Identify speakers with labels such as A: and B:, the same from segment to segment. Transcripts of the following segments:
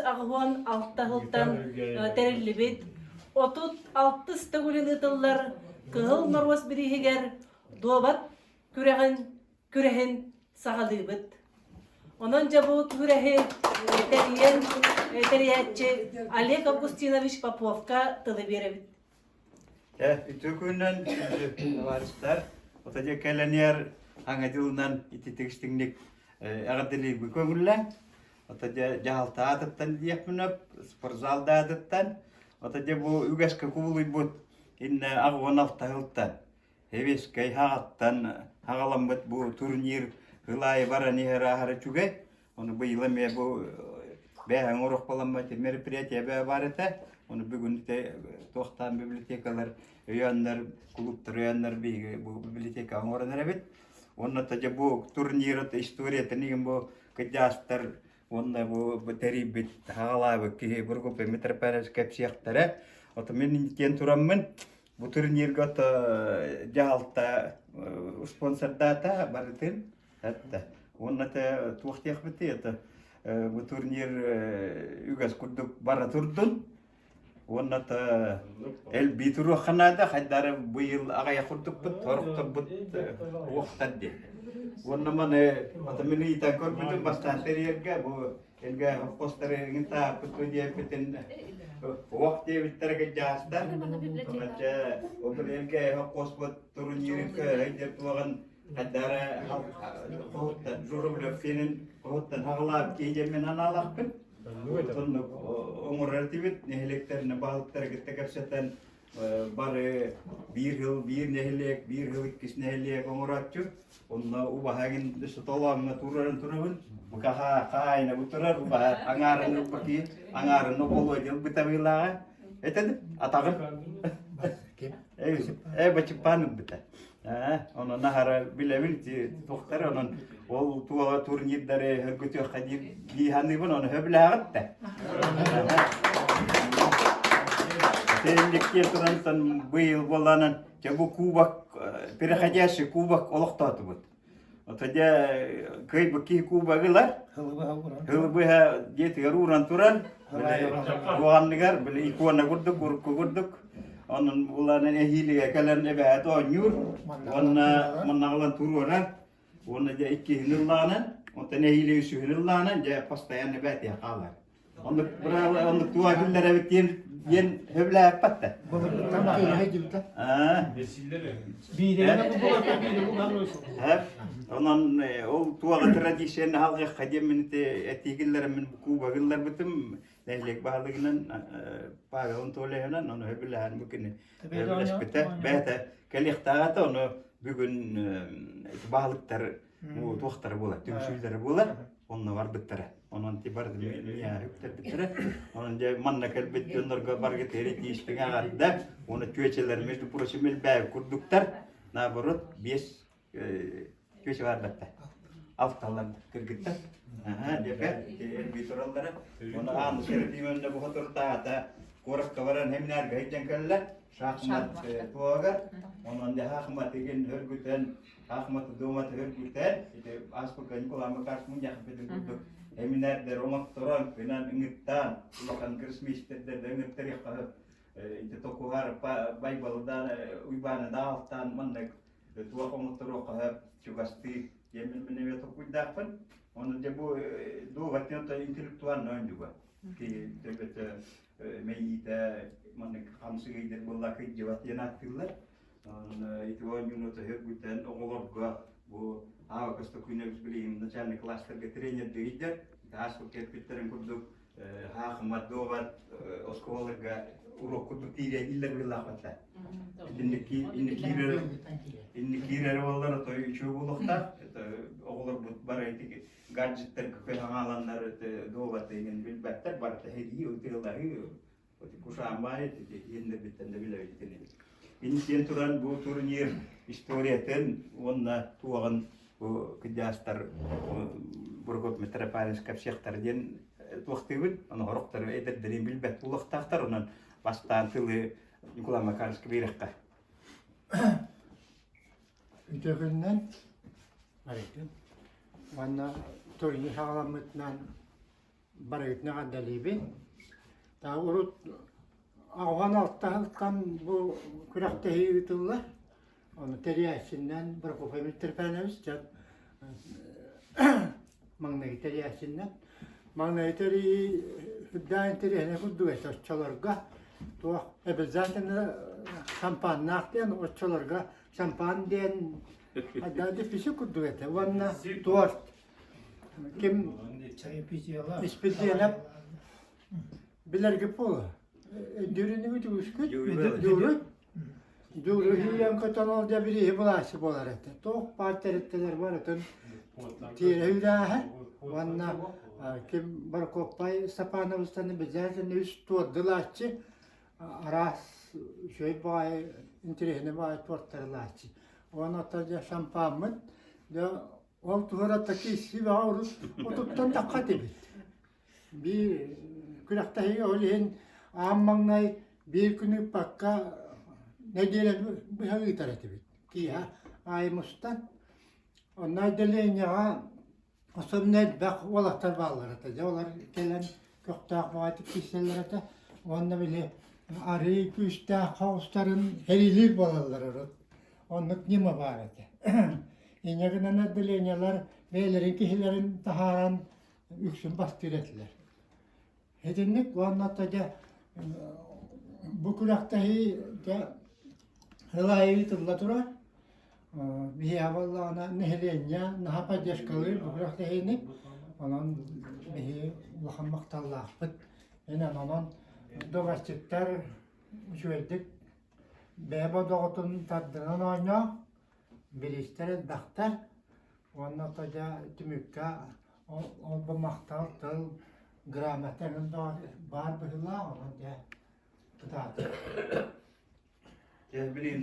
A: 186 сылтан тэриллибит 36 төгүлүн ыытыллар Кыһыл Моруос бирииһигэр дуобат күрэҕин күрэһин саҕалыыбыт. Онон дьэ бу күрэһи тэрийэн тэрийээччи Олег Августинович Поповка тылы биэрэбит.
B: Үтүө күнүнэн товарищтар. Ото дьэ кэлэниэр аҥа дьылынан ититик истиҥник эҕэрдэлиирбин көҥүллээн. Ото дьэ дьаһалта аатыттан диэхпин өп, спортзал да аатыттан. Ото дьэ бу үгэскэ кубулуйбут иннэ 86 сылтан Сэбиэскэй хаҕаттан хаҕаламмыт бу турнир ыл аайы баран иһэр аһара үчүгэй. Ону быйыл эмиэ бу бээһэҥ орохполаммат мероприятие бээ баар этэ. Ону бүгүн туохтаан библиотекалар өйөөннөр, клубтар өйөөннөр биһиги бу библиотека оҥорон эрэбит. Уонна дьэ бу турнир историятын иһин бу кырдьаастар уонна бу тэрийбит хаҕалаабыт киһи Бургупа Митрополитович кэпсиэхтэрэ. Ото мин диэн тураммын бу турнирга ото дьаһалта спонсордаата барытын Этте. Уонна те туох диэхпитий это бу турнир үгэс курдук бара турдун. Уонна та элбии туруохха наада, хайдары быйыл аҕыйах курдукпут, торохторбут уохтар диэн. Уонна маны ата мин ыйытан көрбүтүм бастаан тэрийэргэ бу элгэ хостары иҥин тааппыт диэппитин уох диэбиттэрэ кыдьаастар. Онон ол элгэ хоспут турнирын көһөй туоҕын Хайдара хоһуттан Журавлев сиэнин хоһуттан хаҕалаабыт киһи диэн мин анаалаахпын. Оннук оҥорор этибит нэһилиэктэринэ баһылыктары кытта кэпсэтэн бары биир сыл биир нэһилиэк, биир сыл иккис нэһилиэк оҥорооччу. Онно убаһа эҥин өссө толооҥҥо туруоран турабын. Бу хаайына бу турар убаһа аҥаарын ылбыт киһи аҥаарын оболуо ылбыта быылааҕа. Этэн атаҕын. Э бачыппаан ылбыта. Онон аһара билэбин туохтар онон ол туола турнирдары хөргүтүөххэ диир дии саныыбын ону сөбүлээҕит да. Тэнникке турантан быйыл буоланан дьэ бу кубок переходящий кубок олохтоотубут. Ото дьэ кыайбыт киһи кубогы ылар. Ылбыһа дьиэтигэр ууран туран, туоҕанныгар били икона курдук, урукку курдук. Онон буланан эһиилигэ кэлэн эбээт оонньуур уонна маннаҕылан туруорар. Уонна дьэ иккиһин ыллаанан, онтон эһиили үсүһүн ыллаанан дьэ постоянно эбээтиһэ хаалар. Оннук быраабыла оннук туга киллэрэбит диэн диэн сөбүлээппэт да.
C: Былыргыттан киэһэ дьылта.
B: Онон ол туоҕа традицияны халыахха диэн этии киллэрэммин куба киллэрбитим нэһилиэк баһылыгынан Павел Анатольевынан ону сөбүлэһэн бу кини сөбүлэспитэ бэйэтэ кэлиэхтээҕэ этэ ону бүгүн баһылыктар туохтара буолар түмсүүлэрэ буолар онно барбыттара онон ти барды үктэрбиттэрэ онон дьэ манна кэлбит дьоннорго баргы тиэри тииспиҥ аҕарда уонна чүөчэлэр между прочим элбээбит курдуктар наоборот биэс чүөчэ барбатта алталар кыргыттар аха дьэпэ элбии тураллара оны аан Серафимовна бу хотуртаата куоракка баран семинарга сылдьан кэллэ шахмат туогар онон дьэ шахмат игин өргүтэн Ахмат дуомат өргүтэн, ити ааспыкка Николай Макарович мунньахпытын курдук эминэрдэр оҥотторон, гынан ыҥыттаан, улахан гроссмейстердэр ыҥыттарыахха ити токуһар Байбалыдаан Уйбааны даалтаан маннык туох оҥотторуохха чугастыы диэн мин эмиэ толкуйдаахпын. Онон дьэ бу дуобат интеллектуальный оонньууга киһи төбөтө мэйиитэ маннык хамсыгыйдыр буолла кыйдьыбат диэн ааттыыллар. Ити оонньууну төһө оҕолорго бу Ава Костокунович билигин начальный класстарга тренердиир ааспыт кэлбиттэрин курдук хаахымат дуобат оскуолаларга уруок курдук тиийэ иллэр быылаахпаттар. Инник киирэр буоллар отой үчүгэй буолуохтаах. Оҕолорбут бары ити гаджеттарга көһөҥ дуобаты иҥин билбэттэр барыта һэрии ытыалаһыы Кушаамбаай иһиннэрбиттэн да билэбит итини. Инниттэн туран бу турнир историятын уонна туоҕун бу кыдьаастар Бургот Митрополитович кэпсиэхтэр диэн туохтыыбын. Ону сорохтору эдэрдэрин билбэт буолуохтаахтар. Онон бастаан тылы Николай Макаровичка биэриэххэ.
C: Үтүөкүннэн уонна турнир саҕаламмытынан. Барыгытын эҕэрдэлиибин. Та урут аҕан алтаһылтан бу күрэхтэһии ыытыллар. Ону тэрийээччиннэн Прокопий Митрофанович дьон маҥнайгы тэрийээччиннэн. Маҥнайгы тэрийии үрдээн интэриэһинэй курдук этэ оччолорго туох обязательно шампаннаах диэн оччолорго шампан диэн дефицит курдук этэ уонна торт ким Испирдиэнэп билэргит буолуо Дүрүнүгүт үгүскүт Дүүрү Дүүрү хийэн көтөн ол дьэ бирииһи булааччы буолар этэ туох баар тэрилтэлэр барытын тиэрэ үүрээһэ уонна ким Борокуоппай Степановичтан обязательно үс туордулааччы араас үчүгэй баҕайы интэриэһинэй баҕайы туортарылааччы уонна оттон дьэ шампаммыт дьэ ол туһура такие сибэҕэ урут утуттан тахха этибит Биир күрэхтэһиигэ ол иһин аан маҥнай биир күн ыыппакка нэдиэлэни быһа ыытар этибит. Киэһэ аайы мустан. Онно отделениеҕа особенно элбэх уолаттар бааллар этэ. Дьэ олор кэлэн көхтөөх баҕайытык киирсэллэр этэ. Уонна били арыый күүстээх хоустарын эрилиир буолаллар урут. Оннук ньыма баар этэ. Инньэ гынан отделениелар бэйэлэрин киһилэрин таһааран үксүн бастыыр этилэр. Итинник уонна дьэ бу күрэхтэһии дьэ сыл аайы ыытылла турар. Биһиэхэ буоллаҕына нэһилиэнньэ наһаа поддержкалыыр бу күрэхтэһиини. Онон биһи улахан махталлаахпыт. Инэн онон дуобасчыттар үчүгэйдик бэйэ бодоҕутун тардынан оонньоо, бириистэр элбэхтэр уонна ото дьэ түмүккэ ол бу махтал тыл грамота эҥин баар быһыылаах онон дьэ кытаатар.
B: Дьэ билигин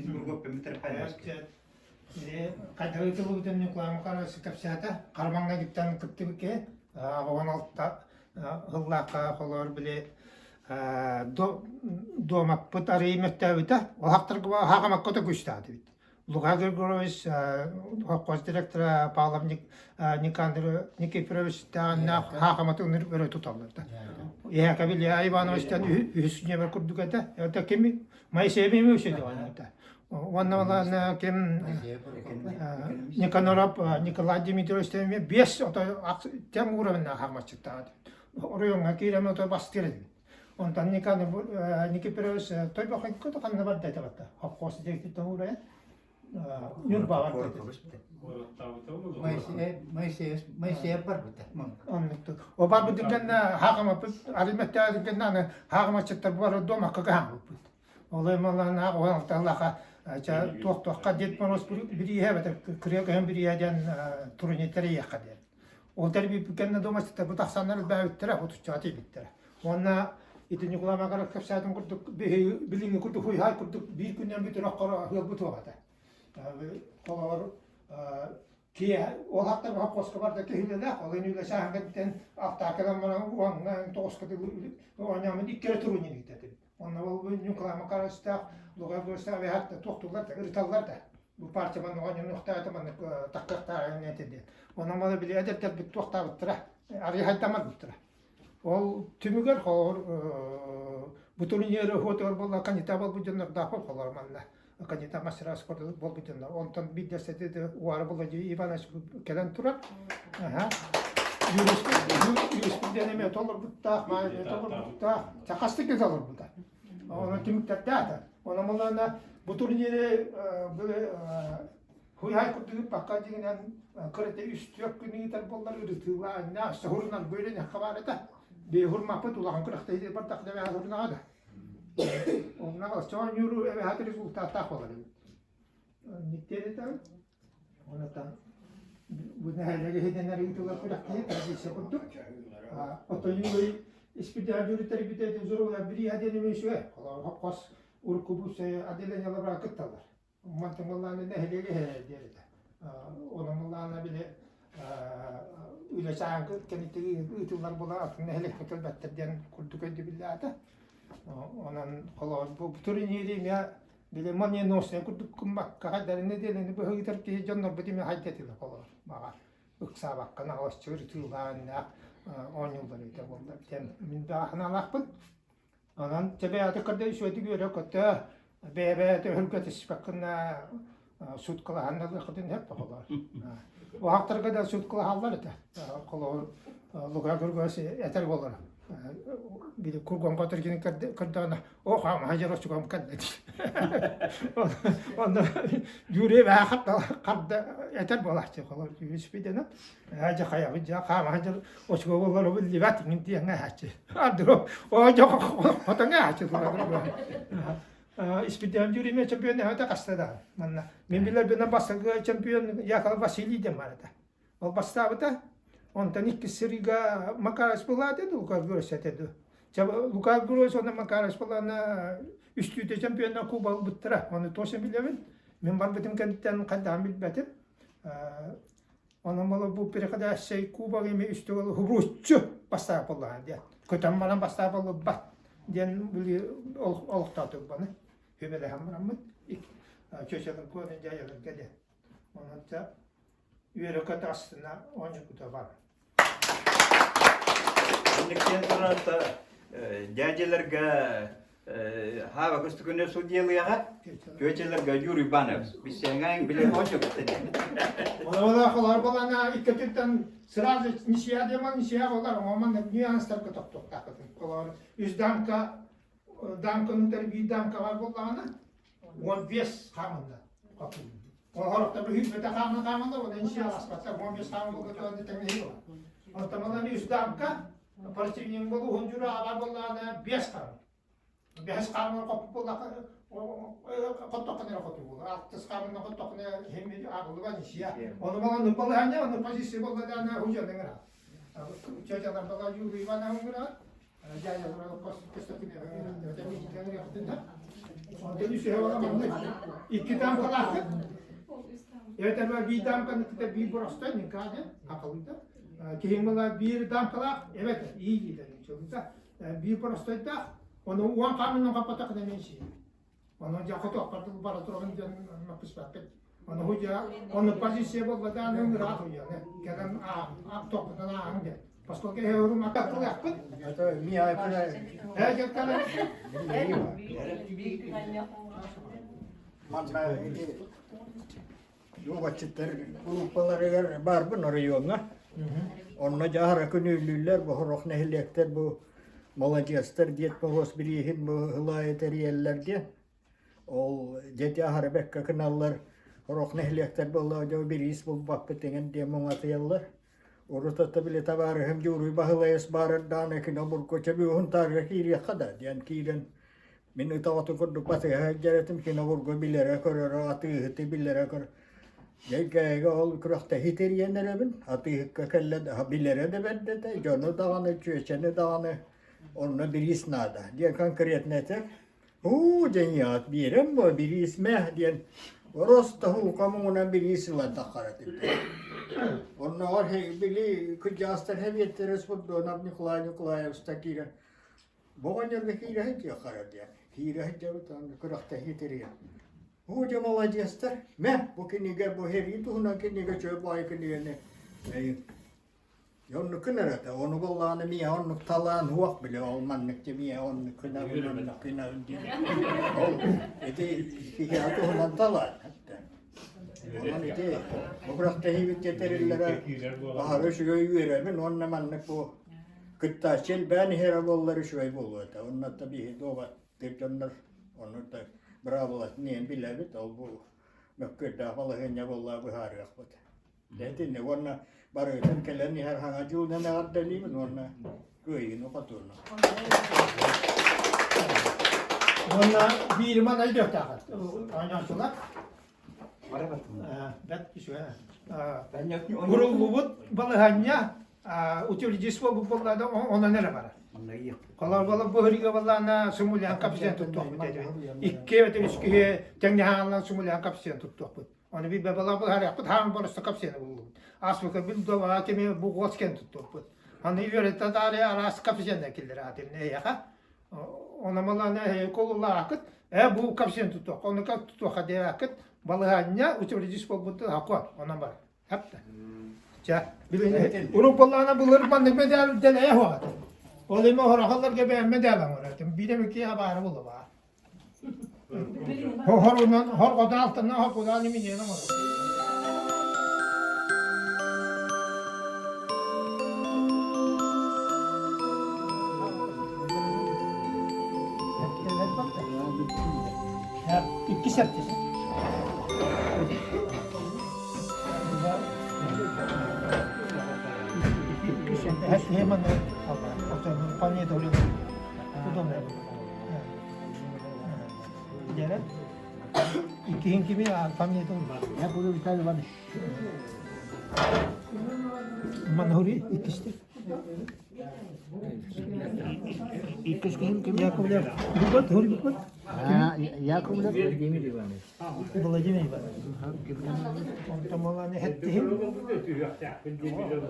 D: Хайдах ыытыллыбытын Ньукулай Макарович кэпсээтэ. Харамаҥнайгыттан кыттыбыт киһи 16 сыллаахха холоор били дуомаппыт арыый мөттөөбүтэ. Оһахтарга хаамакка да күстээтибит. Лука Григорьевич холкуос директора Павлов Никандр Никифорович тааннаах хаахаматы өрө туталлар да. Иһээкэ Илья Ивановичтан үһүс ньүөмэр курдук этэ. Это ким Моисеевич үсү Уонна ким Никаноров Николай Дмитриевич биэс ото тем уровеннаах хаамаччыттаах. Оройуоҥҥа киирэн ото бастыыр этим. Онтон Никифорович Тойбохойго ханна барда этэ батта. Холкуос директорын уурайан Ньурбаҕа барда.
C: Моисеев барбыта.
D: О барбытын кэннэ хаахамаппыт арыйматтаатын кэннэ аны хаахамаччыттар бары дуомакка каһааммыппыт. Ол эмаланаах уһалталаха туох-туохха Дед Мороз бирииһэ эбэтэр кырыа көһөн бирииһэ диэн турнирдар иэххэ диэн. Ол тэрбиппит кэннэ дуомаччыттар тахсаннар элбээбиттэрэ, отуччаҕа тиийбиттэрэ. Уонна ити Ньукулай Макаров кэпсээтин курдук билиҥҥи курдук хуйхай курдук биир күнүнэн бүтэр оххоро ыалбыт суох этэ. Холобур киэһэ ол хаттар хоппоско барда киһилэлээх, ол ини үлэ сааһын кэнниттэн алтаакынан баран уоҥҥа тоҕуска оонньооммут икки эрэ турунньун ыытатыбыт. Онно ол Ньукулай Макаровичтаах Лугай Григорьевичтаах эһэт туохтууллар да, ырыталлар да. Бу партия маннык оонньонуохтаах этэ, маннык таккыахтаах этэ диэн. Онон маны били эдэрдэрбит туохтаабыттара, арыйхайдамарбыттара. Ол түмүгэр холобур бу турниры уотугар буолла канита буолбут дьоннордоохпут холобур манна канита мастера спорта буолбут дьоннор. Онтон биирдэстэтэ Уара Владимир Иванович кэлэн турар. Аха. Юриспрудент эмиэ толорбуттаах, маай толорбуттаах, хастык да толорбута. Онон түмүктэрдээтэ. Онон булана бу турниры Хуйхай курдук ыппакка дьиҥинэн кырата үс-түөрт күн ыытар буоллар ырытыылааннаах соһурунан бөөлөнөххө баар этэ. Бэйэ улахан күрэхтэһии бардах да эбэһэ сурунаҕа да. Онно оонньууру эбэһэ результаттаах буолар эбит. Никтиэн Онотон бу нэһилиэги иһинэн ыытыллар күрэхтэһии традиция курдук. Оттон Юрий испитэ бүтэ зурула бирииһэ диэн эмиэ үчүгэй. Холобур, хос урукку отделениелар кытталлар. Мантан буоллаҕына нэһилиэги иһэрэ диэн этэ. Онон буоллаҕына били үлэ чааһын кэнниттэн ыытыллар буолан атын нэһилиэккэ кэлбэттэр диэн курдук өйдөбүллээтэ. Онон холобур бу турнири эмиэ били молниеносный курдук гыммакка хайдарын нэдиэлэни быһа ыытар киһи дьоннорбут эмиэ хайда этилэр холобур баҕар ыксаабакка наҕылаччы ырытыылааннаах. оонньууллар эбитэ буолла. Мин да санаалаахпын. Онон тэбээти көрдө үчүгэйдик үөрэ-көтө, бэйэ-бэйэтэ өһүргэтиспэккинэ суткалаһан ылыаххытын сөп оҕолор. Уһахтарга да суткалаһаллар этэ. Холобур, Лука Гургос этэр буолар. Били кургон хотор кини көрдөҕүнэ, о хаама дьоро чугам кэллэ дии. Онно Юрий харда этэр буолааччы холор үспүтэнэ. Дьэ хайабыт дьэ хаама дьэ очко боллар биллибэт иҥин диэҥҥэ аһааччы. Ардыро о дьэ хотоҥҥа аһааччы Испирдиэн Юрий чемпион эһэтэ хаста да манна. Мин билэрбинэн бастакы чемпион Яков Василий диэн баар этэ. Ол бастаабыта. Онтон иккис сырыыга Макаров былаата Лука Гросс этэ дуу. Лука Гросс уонна Макаров былаана үстүүтэ чемпионна куба ылбыттара. Ону точно билэбин. Мин барбытым кэнниттэн хайдаҕын билбэтим. Онон була бу переходящий кубок эми үстүгэл хубууччу бастаах буоллаҕа диэн. Көтөн баран бастаах буолбат диэн били олохтоотук баны. Хүбэлэһэн бараммыт чөчөлөр куонун дьайаларга диэн. Онон үөрэ-көтө астына оонньукута бар.
B: Инниктен туран дядяларга хаба көстүкүнө судьялыаҕа тетяларга Юрий Иванов бисэҥаң биле хочок
D: Олора холор болана иккетиттен сразу ничья демон ничья болар оман нюанстарга тоқтоқтақытын. Олор үс дамка дамканы биир дамка бар боллаҕына 15 хаамында. Олорохто бүһү хаамын хаамында онон ничья аспатта 15 хаамын болла тэҥнэһи була. Онтон үс дамка противник болу хунжура аба боллаҕына 5 хаамын. Бэһис хаамын хоппут буоллаха хоттоххуна эрэ хоту буолар. Алтыс хаамын хоттоххуна хэмми ааҕыллыбат ничья. Ону балан балаһанньа, ону позиция болла даана хужанныҥ ыра. Чачалар бала Юрий Ивановна ыра. Икки тамкалаахыт. Эбэтэр биир дамканы кытта биир боростой никаде акалыта. Киһиҥ була биир дамкалаах эбэтэр ии диэтэ биир боростойдаах ону уон хаамынан хаппатах мен сиир. Ону дьэ хотуохпар бара турабын диэн маппыспаппыт. Ону худьа ону позиция буолбатаан ыраах уйаны кэлэн аах тохпутан ааһын диэн. Поскольку эһэ атакылаахпыт.
C: Это ми айпына.
D: Э дьэккалар.
C: Манна Дуобатчыттар группаларыгар баарбын оройуоҥҥа. Онно дьаһара күнүүлүүллэр, бу сорох нэһилиэктэр бу маладьыастар диэт Моруос бирииһин бу ылаайы тэрийэллэр диэн. Ол дьэ дьаһара бэккэ гыналлар. Сорох нэһилиэктэр буолла дьэ бириис булбаппыт эҥин диэн муҥатыйаллар. Урут ата били табаарыһым Дьууруй Баһылайыс баарырдаан экин обургу чөбүөһүн таарга киириэххэ да диэн киирэн мин ытаҕаты курдук батыһа сылдьар этим кини обургу билэрэ-көрөрө атыыһыты билэрэ көр дьэ ол күрэхтэһии тэрийэн эрэбин атыыһыкка кэллэ да билэрэ да бэрт этэ дьону даҕаны чүөчэни даҕаны онно бириис наада диэн конкретно этэр Уу дьэҥиэҕит биэрэн буо бириисмэ диэн просто һуука муҥунан бириис ылан таххара түстэ. Оннооҕор били кырдьаҕастар сэбиэттэрэ Спирдонов Николай Николаевичтан киирэн бу оҕонньорго киирэ сылдьыаххара диэн киирэ сылдьабыт аны күрэхтэһии тэрийэн. Уу дьэ маладьыастар мэ бу кинигэ бу сэрии туһунан кинигэ чөл баай кинигэни Оннук гынар этэ. Ону буоллаҕына миэхэ оннук талаан уох били ол маннык дьэ миэхэ оннук гынабын оннук гынабын диэн. Ол ити киһиэхэ туһунан талаан этэ. Онон ити бу күрэхтэһиибит тэриллэрэ баһары үчүгэй үөрэбин уонна маннык бу кыттааччы элбээн иһэрэ буоллар үчүгэй буолуо этэ. Онно биһи дуобаттыыр дьоннор ону да быраабылатын иһин билэбит. Ол бу мөккүөрдээх балаһыанньа буолла быһаарыахпыт. Итиннэ уонна барыгытын кэлэн иһэр хаҥа дьуунан эҕэрдэлиибин уонна кыайыыны хотууну.
D: Уонна биир ман өйдүөхтээххит. Оонньооччулар. Бэт үчүгэй. Уруллубут балаһанньа утилизация буоллаада онон эрэ барар. Холор боло быһырыга баллаана сумулян капсиан туттуохпут этибит. Икки эбэтэр үс киһи тэҥнэһааллан сумулян капсиан туттуохпут. Аны би бабала быһаарыахпыт хаан боросто капсианы буллубут. Ааспыка бил добаа кеми бу гос кен туттуохпут. Аны үөрэтэ таары араас капсианы киллэр аатын эйэхэ. Онамаланы эйэ колулаакыт э бу капсиан туттуох. Оны как туттуоха диэкит балыһанньа утилизис болбут хакуа онон бар. Хапта. Чэ, билин урут буоллаҕына былыр маннык медаль дэлэйэ суох этэ. Ол эми орохоллорго бэйэм медаль оҥорор этим. Биир эмэ киһи баара буолла баар. Хорунан, хорҕотон алтанна хоргудаан иминен оҥорор. Икки сэртис. Иккиһин кими фамилиятын Я буду Виталий Иванович. Манхури иккисте.
E: Иккис киһим ким?
D: Яковлев. Букват, хури букват.
E: Яковлев Владимир Иванович.
D: Владимир Иванович. Онтон буоллаҕына хэттиһин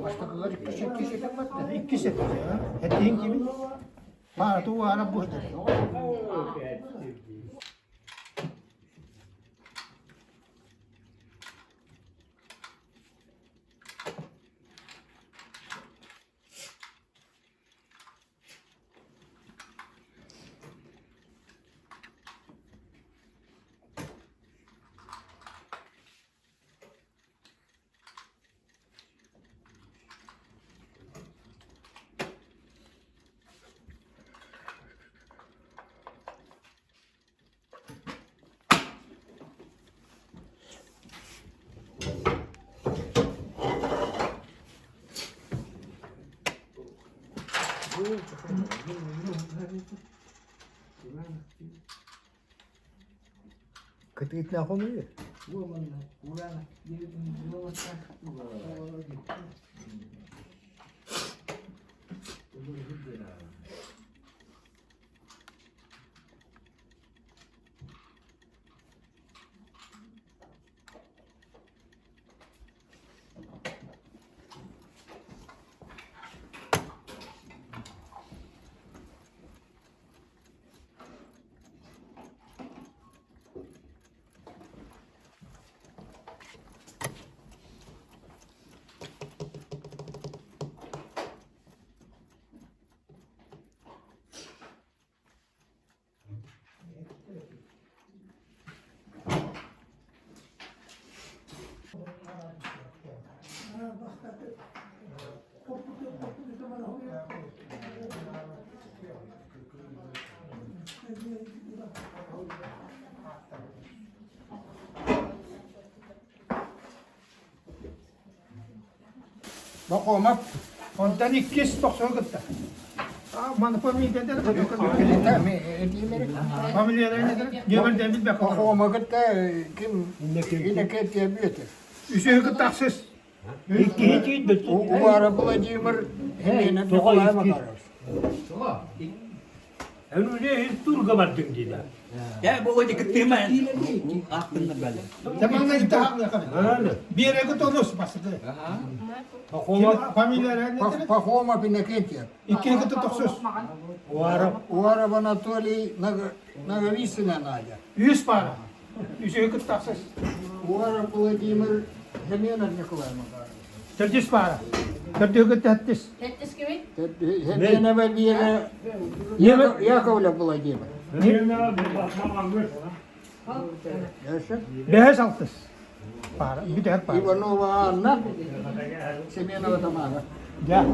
C: Бастакылар иккис иккис этэн барда.
D: Иккис этти. Хэттиһин кимин? Паара туара бу
C: Кытыытына хомуйар.
D: Бокомап. Онтон иккис тохсон кытта. Маны фамилия Фамилия билбэк.
C: Пахома кытта ким Иннокентий Абетов.
D: Үсүһү кытта ахсыс.
E: Иккиһи тиийбит.
C: Увара Владимир Хемена Николай Макаров.
E: Турга бардым диде.
B: Я Володя кыттыма. Ахтынна бәле.
D: Тамаңна итаһаҥна Биэрэги тонус басыды. Фамилия
C: Пахомов Иннокентьев.
D: Иккиһи кытта тохсус.
C: Уваров. Уваров Анатолий Наговицына Надя.
D: Үс пара. Үсүһү кытта ахсыс.
C: Уваров Владимир Хеменов Николай Макаров.
D: Төрдүс пара. Төрдүһү кытта хэттис.
A: Хэттис кими?
C: Хеменова Вера Яковлев Владимир.
D: Бэһэс алтыс. Пара. Бүтэр пара.
C: Иванова Анна, Семенова Тамара.
D: Я.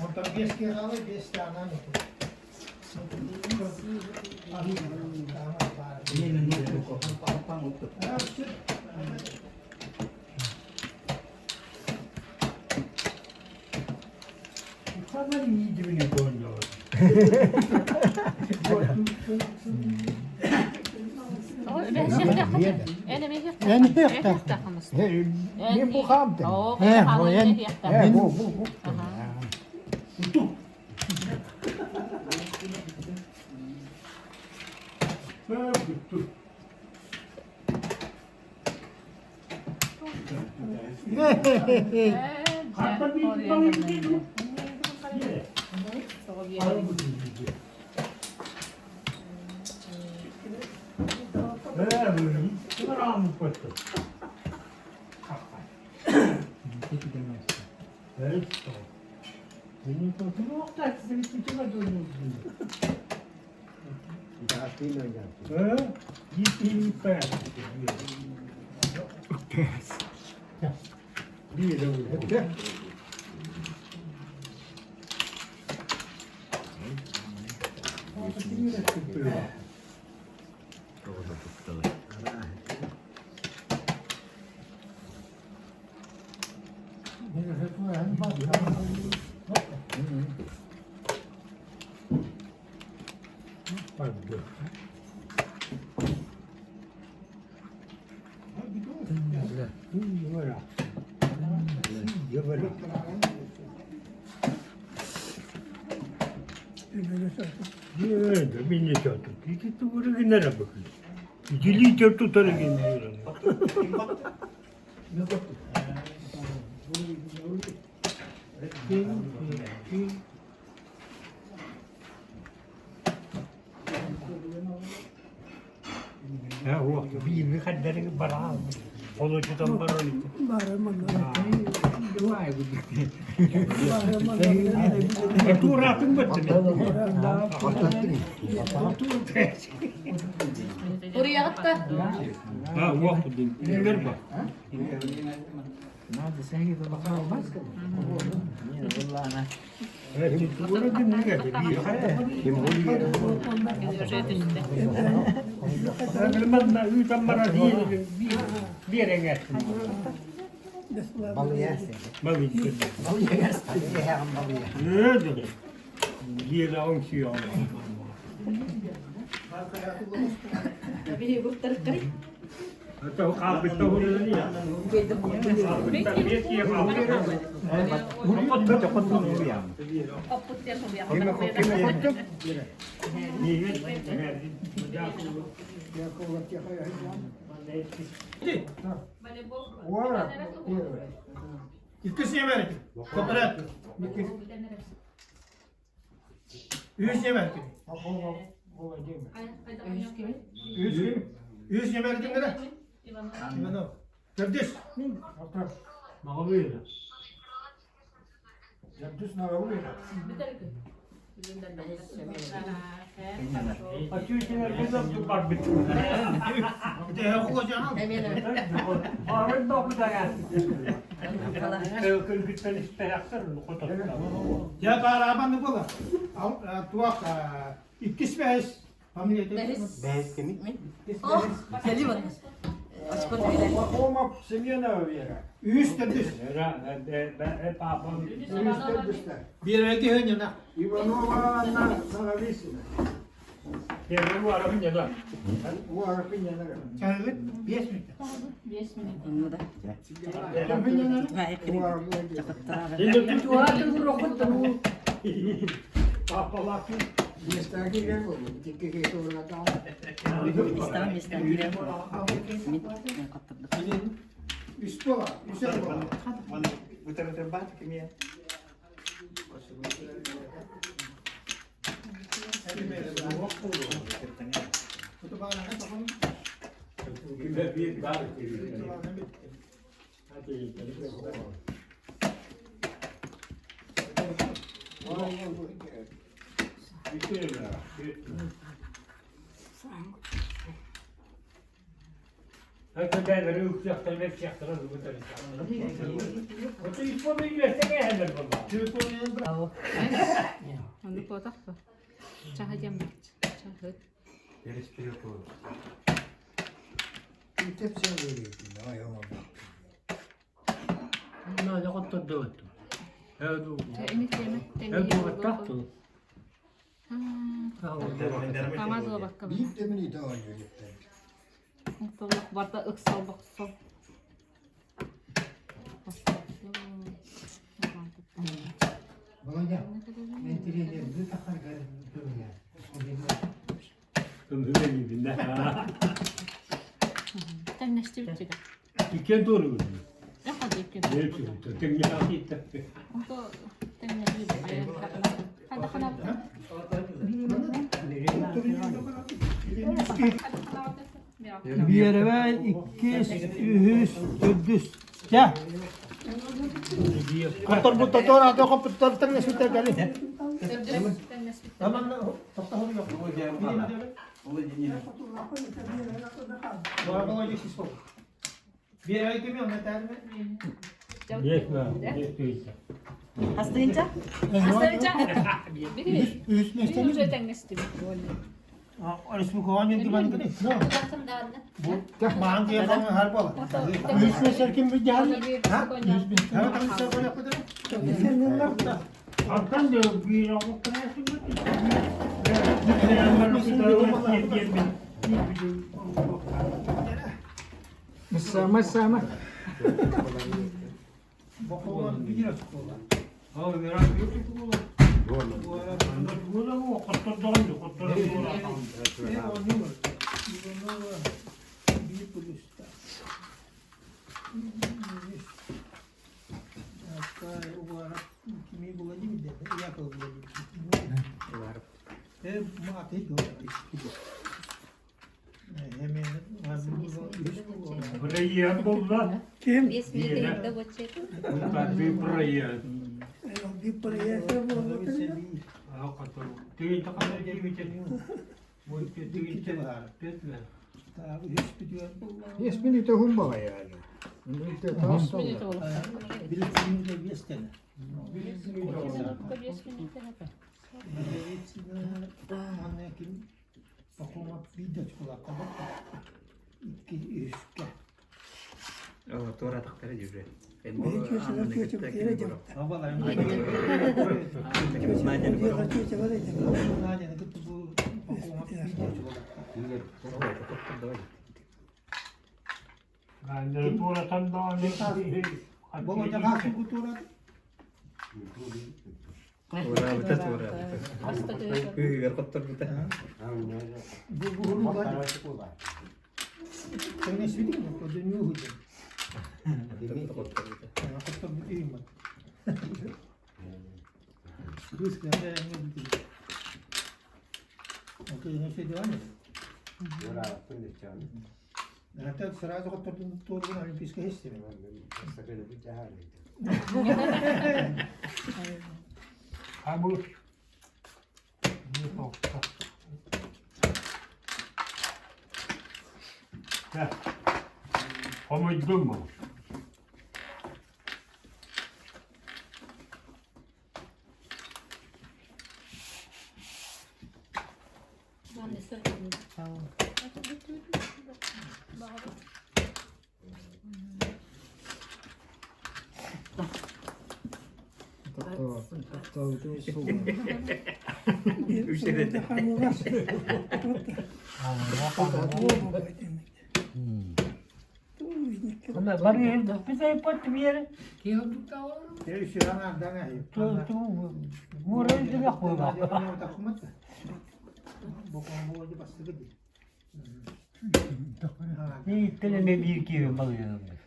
D: Онтон биэс киһи биэс таанан
C: Мен бу хаамтым. Бу бу бу.
D: Иккис ньэмэрик. Копырат. Үс ньэмэрик. Үс ким? Үс ньэмэрик гына. Иванов. Төрдүс. Дьэ баарабаны буола. Туох иккис бэһис фамилия
B: Бэһис кими?
C: Пахомов Семенова Вера.
D: Үс төрдүс.
C: Үс төрдүстэр.
D: Биэрээги хөнньүнэ.
C: Иванова Анна Наговицына.
D: Чайгыт 5 минут. Үс буола. Үс буола.
F: Таҥас ылабакка
G: Биир да мүнүүтэ оонньуу иликтэр.
F: Барда ыксал бохсол.
C: Володя, мен тренерди тахарга көмөлө.
F: Тэҥнэстибит дьигэ.
H: Иккен туору
F: Эхо иккен. Онто тэҥнэһии хайда ханабыта?
D: Биэрэбэй, иккис, үһүс, төрдүс. Чэ. Хотторбут тотор аты хоппуттар тэҥнэспиттэр кэлин. Аманна тоқтоһун yok. Биэрэбэй кими онно таарме?
A: Астыынча?
F: Астыынча.
C: Үс месте.
F: Уже тэҥнэстибит.
D: Республикаҕа дьон кини. Маан киһи хар буола.
C: Үс месте ким билдиһэр?
D: Үс месте.
H: Антан да биир оҕо
E: Самое самое.
D: Бокуон биир оскуола.
H: Проезд буолла.
C: Ким?
F: Бес минут
H: Bir проезд.
C: Bir проезд болду.
E: Есть минута гумбала yani. Минута тас
B: Туора тахтара дьүрэ. Туораабыта туораабыта. Кыыгар хотторбута.
D: Это сразу хоттордун олимпийская истина.
H: Хомойдум му.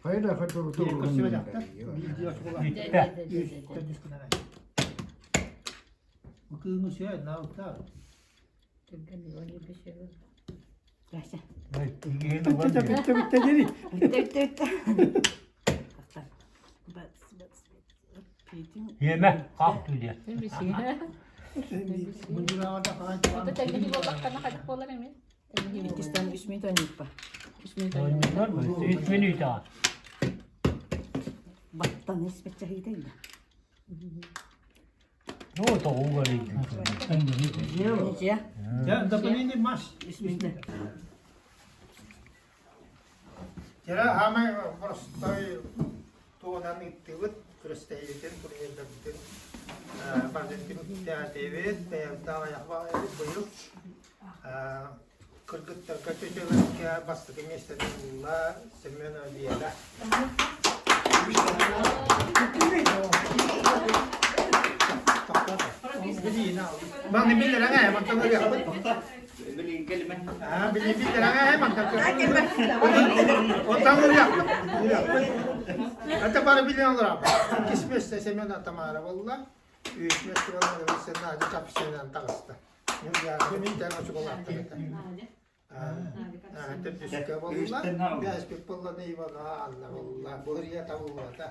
E: Hayır, хотел
C: Bitti bitti geri.
H: Yeme, kalk diye.
A: Иккистен үс минут ойнууппа.
H: Oyunlar mı? Üç minut
A: Баттан испеччэхиитэ illa.
H: Ne oldu o kadar?
A: Ничья?
D: Да, дополнение маш.
A: Үс минут.
D: Тера хамай простой туонан иттибит, крестейлитин, турнирдабытын. Бардын түмүктээтибит, бэйэбит аҕыйах баҕайыбыт быйыл. Кыргыттарга чөчөлөргө бастакы миэстэни ылла Семенова Вера. Маны биллэрэн ээ, мантан ырыахпыт.
B: Билигин кэлимэ.
D: Аа, билигин биллэрэн ээ, мантан Оттон ырыахпыт. Ырыахпыт. Это бары билэн олоробут. Иккис миэстэ Семена Тамара буолла. Үс миэстэ буолла Надя Чапсинан таҕыста. Төрдүскэ буолла, бэспит буолла Ивана Анна буолла, Былырия табыллыбата.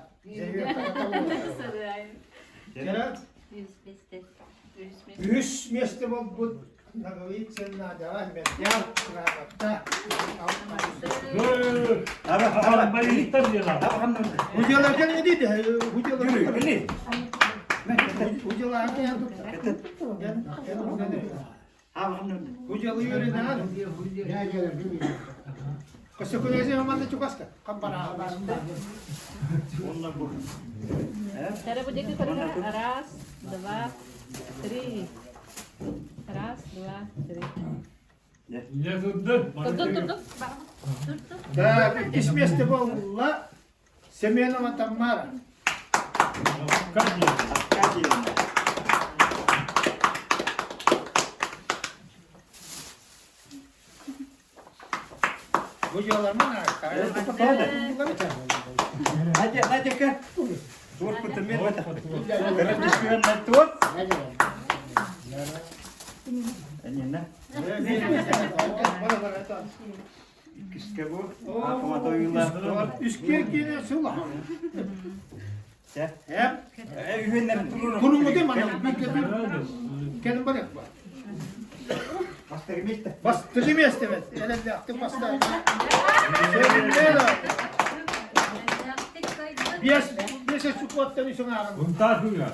D: Үс миэстэ буолбут Ноговицын Надяҕа Мэрдяр грамота. Удьуоларга не дейді, удьуоларга. Удьуоларга
F: Раз, два, три. Раз, два, три.
D: Так, иккис миэстэ буолла Семенова Тамара. Бу дьыалармын
B: Надя, Надя, Туор кутумир туор. Энина. Иккискэ бу.
D: Үскер киинэ сыл
B: Үһүннэр
D: Туруммуту мана кэлин барыах ба.
B: Бастакы место.
D: Бастакы место бет. Элэллээхтик бастаан. Биэс биэс сукуоттан үсүн ааҕын.
H: Бунтар күнэ.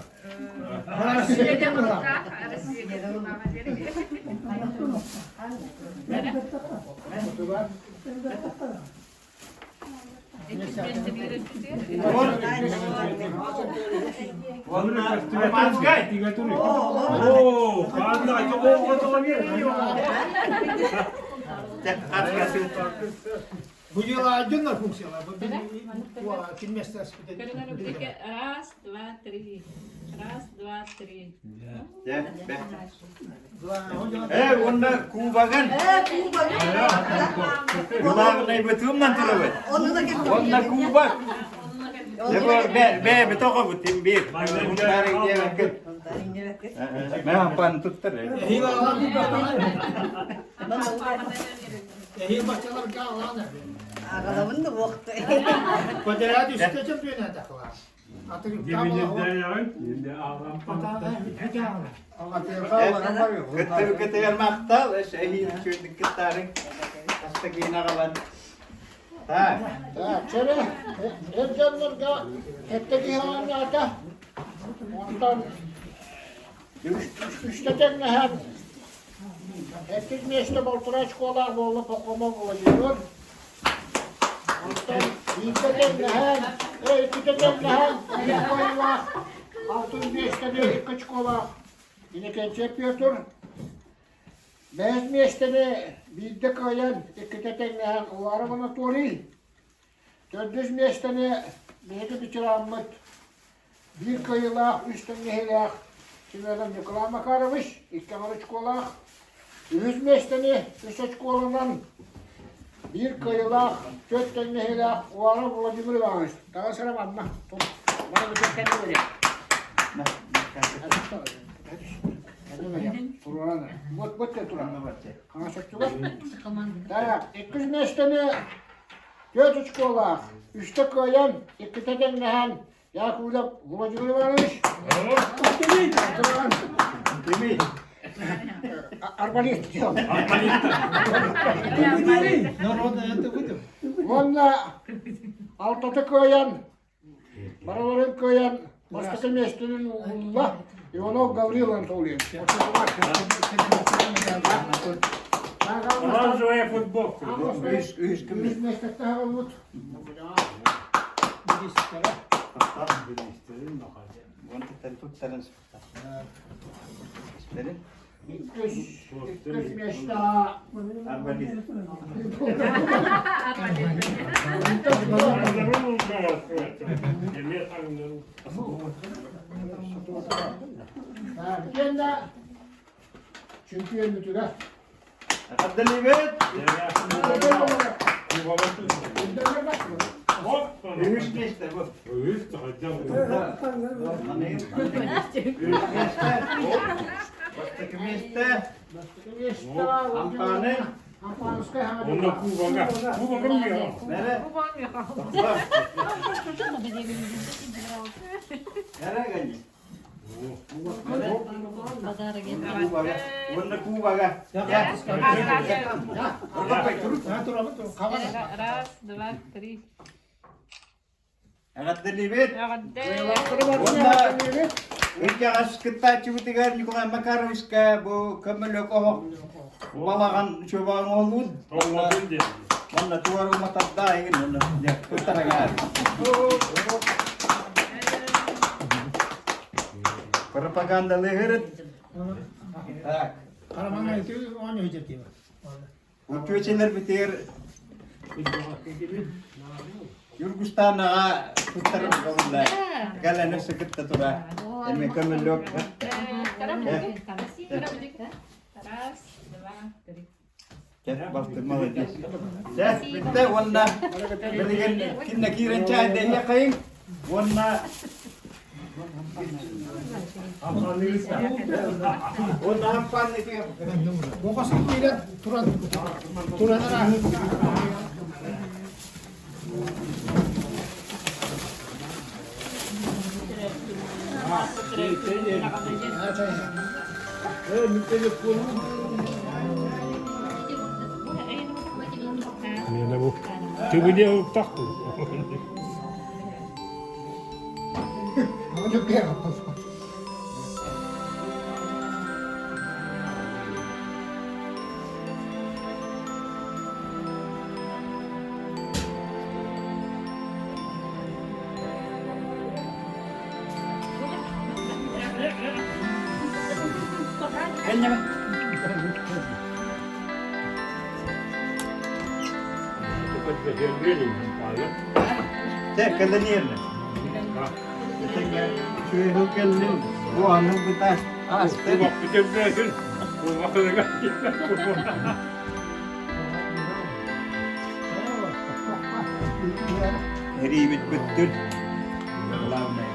D: Бу дьыала дьоннор функциялар. Ким место
F: Раз, два, три. Раз, два, три.
B: Э, уонна кубагын. Главный бытымнан турабыт. Уонна кубок. Бе, бе, тоҕо бутин бир. Мэ аппан туттар.
D: Эһиил баччаларга алаан
A: Аҕалабын да буохта.
D: Подряд үстэ чемпионат ахлаа.
B: Кыттыр махтал, эһиил күндүк кыттарың. Астакин аҕалан. Так.
G: Чөрө, эр дьоннорго эттэ киһи оонньоото. Онтон үстэ тэҥнэһэн Эккис миэстэ болтура очколаах буолла Пахомов Владимир. Онтон биирдэ тэҥнэһэн, иккитэ тэҥнэһэн, биир кыайыылаах, алтын миэстэни икки очколаах Иннокентий Петр. Бэһис миэстэни биирдэ кыайан, иккитэ тэҥнэһэн Уваров Анатолий. Төрдүс миэстэни биһиги ветераммыт биир кыайыылаах, үс тэҥнэһиилээх Семенов Николай Макарович, икки аҥар очколаах. Үһүс миэстэни үс очколанан биир кыайыылаах, түөрт тэҥнэһиилээх Уваров Владимир Иванович. Таҕыс эрэ манна. Бары бүтэн кэннилэри. Туруоран Вот, вот туран. Хаҥас өттүгэр. Так, иккис миэстэни Түөрт очколаах, үстэ кыайан, иккитэ тэҥнэһэн Якулов Владимир Иванович. Арбалет. Уонна алтата кыайан, барыларын кыайан, бастакы миэстэни ылла Иванов Гаврил Анатольевич.
H: Оранжевая футболка.
B: Үс
G: Үс миэстэттэх ылбыт.
B: Онтуттан туттаран Истэрин.
G: Иккис места
B: Арбалит.
G: Итиэннэ чемпион бүтүгэ.
B: Абдалибет! Үһүс миэстэ бу. Үһүс миэстэ. Бастакы миэстэ. Ампааны.
H: Онно кубога. Кубога
B: Нere? Нere gani? Кубога. Онно кубога.
F: Раз, два, три.
B: Эҕэрдэлиибит! Уонна Ычаҕас кыттааччыбытыгар Николай Макаровичка бу көмөлөк оһох балаҕан чобаан оҥоллубут. Онно туору матарда игин онно туттарагаар. Пропагандалыырыт. Так.
D: Караманга оонньуу дьэрдиэбэ.
B: Үтүөчэлэр битигэр Юргустаанаҕа туттарар буолла. Кэлэн өссө кытта тура. Эми көмөлөк.
F: Раз, два, три.
B: Чэ, балтым молодец. Чэ, бүттэ уонна билигин кинне киирэн чаайда уонна Уонна ампаанны
D: Бокосын киирэн туран туран арааһы
H: Миэнэ бу. Түбүле уктахпын.
B: Чэ, кэлэниэрнэ. Этэҥҥэ сүөһү кэллин, буоһаны быта астын. Эриибит бүттүн. Главное.